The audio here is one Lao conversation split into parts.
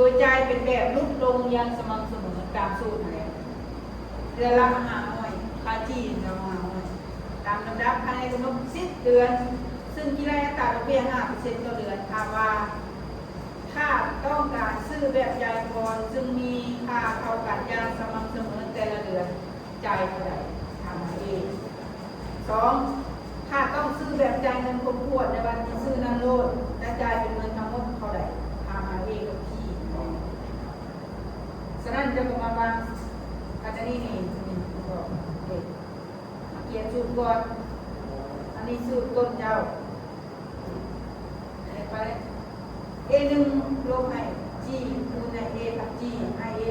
ໂດຍຈ່າຍເປັນແບບຫຼຸດລົງຢ່າງສະໝ່ຳສະເໝີຕາມສູດນັ້ນແຫຼະ ເດືອນລະຫ້າຮ້ອຍ ຄ່າຈີນເນາະ ຫ້າຮ້ອຍ ຕາມລຳດັບພາຍໃນກຳນົດສິບເດືອນ ຊຶ່ງຄິດໄລ່ອັດຕາດອກເບ້ຍຫ້າເປີເຊັນຕໍ່ເດືອນ. ຖ້າວ່າ ຖ້າຕ້ອງການຊື້ແບບຈ່າຍກ່ອນ ຊຶ່ງມີຄ່າເທົ່າກັນຢ່າງສະໝ່ຳສະເໝີແຕ່ລະເດືອນ ຈ່າຍເທົ່າໃດ? ຖາມຫາ A. ສອງ ຖ້າຕ້ອງຊື້ແບບຈ່າຍເງິນຄົບຖ້ວນໃນວັນທີ່ຊື້ນັ້ນໂລດ ຈະຈ່າຍເປັນເງິນທັງໝົດເທົ່າໃດ? ຖາມຫາ A ກັບ G. ສະນັ້ນເຈົ້າກໍມາວາງ ອັນນີ້ນີ້ ນີ້ ຂຽນສູດກ່ອນ ອັນນີ້ສູດຕົ້ນເຈົ້າ ເອໜຶ່ງລົບໃຫ້ G ຄູນໃຫ້ A ກັບ G ໃຫ້ A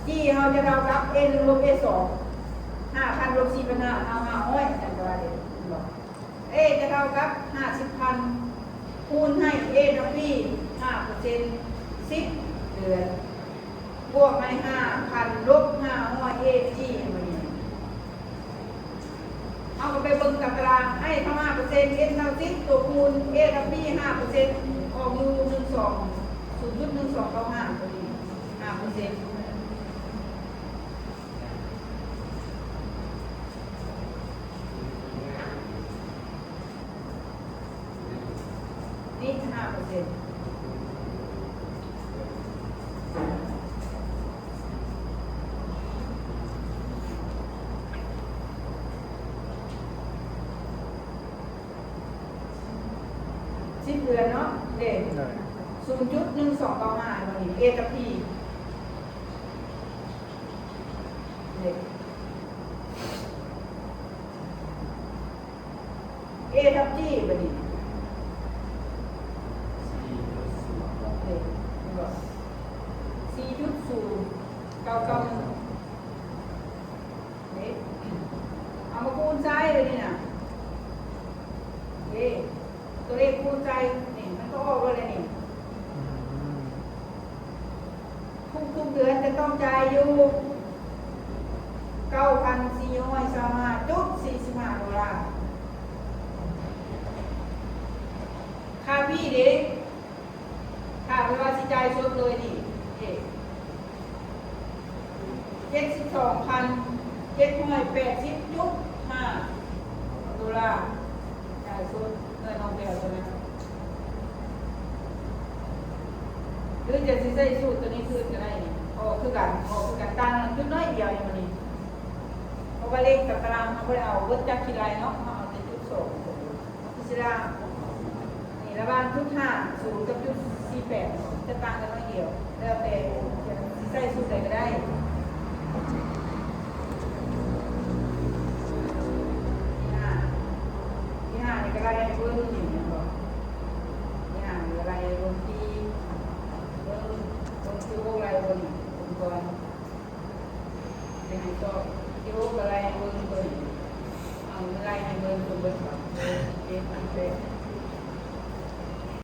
ຈີເຮົາຈະເທົ່າກັບ ເອໜຶ່ງລົບ ເອສອງ ຫ້າພັນລົບສີ່ພັນຫ້າ ເທົ່າຫ້າຮ້ອຍ ຈັ່ງວ່າເດ້ A ຈະເທົ່າກັບຫ້າສິບພັນ ຄູນໃຫ້ A ກັບ B ຫ້າເປີເຊັນ ສິບເດືອນ ບວກໃຫ້ຫ້າພັນລົບຫ້າຮ້ອຍ A ຈີ ມັນນີ້ ເຮົາກໍໄປເບິ່ງຕາຕະລາງ I ເທົ່າຫ້າເປີເຊັນ N ເທົ່າສິບ ຕົວຄູນ A ກັບ B ຫ້າເປີເຊັນ ອອກຢູ່ ໜຶ່ງສອງ ສູນຈຸດໜຶ່ງສອງເກົ້າຫ້າ ຕົວນີ້ ຫ້າເປີເຊັນ ນີ້ ຫ້າເປີເຊັນ ສິບເດືອນເນາະ ເດ້ ສູນຈຸດໜຶ່ງສອງເກົ້າຫ້າ ເຫັນບໍ່ນີ້ A ກັບ B ເດ້ A ທັບ G ບັດນີ້ ເດ້ ເຫັນບໍ່ ສີ່ຈຸດສູນເກົ້າເກົ້າໜຶ່ງ ເດ້ ເອົາມາຄູນໃສ່ເລີຍນີ້ນະ ເດ້ ຕົວເລກຄູນໃສ່ນີ້ ມັນກໍອອກເລີຍແຫຼະນີ້ ອືມ ທຸກໆເດືອນຈະຕ້ອງຈ່າຍຢູ່ ເກົ້າພັນສີ່ຮ້ອຍຊາວຫ້າຈຸດສີ່ສິບຫ້າໂດລາ. ຄ່າ B ເດ້ ຖ້າເພິ່ນວ່າຊິຈ່າຍສົດເລີຍນີ້ ເດ້ ເຈັດສິບສອງພັນເຈັດຮ້ອຍແປດສິບຈຸດຫ້າໂດລາ ຈ່າຍສົດເງິນອອກແລ້ວເທົ່ານັ້ນ ຫຼືຈະຊິໃຊ້ສູດຕົວນີ້ຄືນກໍໄດ້ນີ້ ອອກຄືກັນ ອອກຄືກັນ ຕ່າງກັນຈຸດໜ້ອຍດຽວນີ້ ເພາະວ່າເລກຕາຕະລາງເຮົາບໍ່ໄດ້ເອົາເບິດຈັກຂີ້ໄລ່ເນາະ ເຮົາເອົາແຕ່ຈຸດສອງ ພິຈາລະນາ ນີ້ລະຫວ່າງຈຸດຫ້າສູນກັບຈຸດສີ່ແປດ ຈະຕ່າງກັນໜ້ອຍດຽວ ແລ້ວແຕ່ຊິໃຊ້ສູດໃດກໍໄດ້. ທີຫ້າ ທີຫ້ານີ້ກໍໄລ່ໃຫ້ເບິ່ງນີ້ແມ່ນບໍ່? ທີຫ້ານີ້ກໍໄລ່ໃຫ້ເບິ່ງ ທີ ເບິ່ງ ເບິ່ງທີຫົກໄລ່ເບິ່ງນີ້ ເບິ່ງກ່ອນ ເປັນຄຳຕອບ ທີຫົກກໍໄລ່ໃຫ້ເບິ່ງ ເບິ່ງ ເອົາໄລ່ໃຫ້ເບິ່ງ ເບິ່ງເບິດ ເຈັດ ແປດ